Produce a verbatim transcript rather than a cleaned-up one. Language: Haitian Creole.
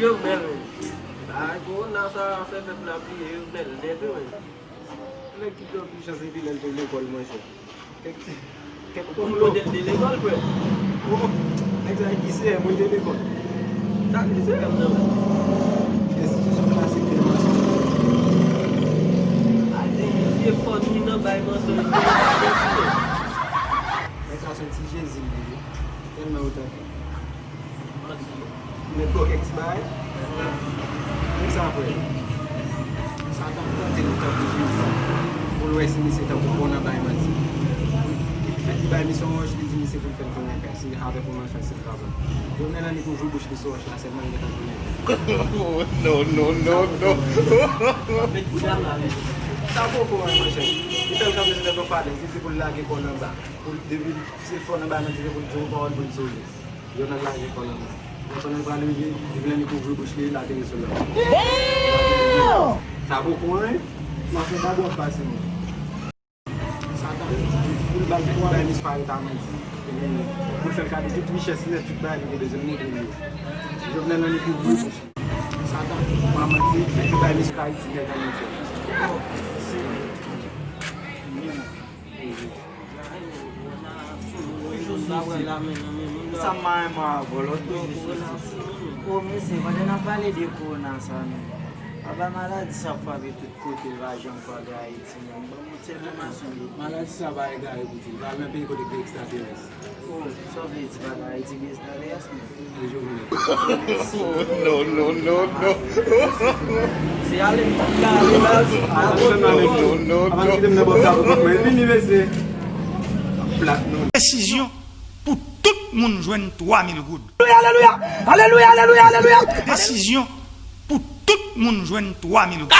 Jovenel, men. Bagay kowona sa fè pèp la bliye Jovenel nèt, wi, men. Nèg ki pran plis chans epi lè l te lekòl, monchè. Kèk, kèk konplo. Te lekòl, frè. Bon, nèg sa ki se mwen te lekòl. Sa ki se nan men. Enstitisyon klasik de mason. Al te misye fò ni nan bay mason. Nèg sa se yon ti Jezi li ye. Tèlman yo tande. Manti. Mèt bò kèk ti bagay. Menm sa, frè. Satan tante nou tankou Jezi. Pou l wè si misye tankou bon nan bay manti. Epi fèt li bay misye yon wòch, li di misye pou l fè l tounen fè. Si avèk ou nan fè, se travay. Jovenel annik ouvri bouch li sou wòch la, sèlman li gentan tounen fè. No, no, no, no. Met kouda la, men. Sa poko an, monchè. Li fè l kanpe sou tèt yon falèz, li di pou l lage kò l anba. Pou l, depi se fò nan bay manti, pou l di yon pawòl pou l sove. Yo nan lage kò l anba. Lè kò l pral rive, epi lè li kouvri bouch li, l ateri sou lòt. Sa poko an, wi. Mason pa bon ap pase, non. Satan, pou l bay twa bay misye parèt a manti. Epi pou l fè l gade tout richès nèt, tout bagay li te bezwen, l montre l yo. Jovenel annik ouvri bouch li. Satan, pa manti, fè l bay misye Ayiti nèt an entiè. Sa m renmen avè w, lòt jou sou. O mesye, pandan n ap pale de kowona sa menm, aba maladi sa frape tout kote, l pa janm frape Ayiti menm. Ban m yon ti enfòmasyon de li. Maladi sa pa egare pou di, li pa al nan peyi kote gen ekstraterès. O, sa w vle di pa nan Ayiti gen ekstraterès menm? E Jovenel. No, no, no, no. Se ale m t ap gade la. No, no, Avan no. kite m nan bò sa pou kòk mwen. Vini, mesye. Plat nou. Desizyon pou tout moun jwenn twa mil goud. Alelouya, alelouya, alelouya, alelouya. Desizyon pou tout moun jwenn twa mil goud.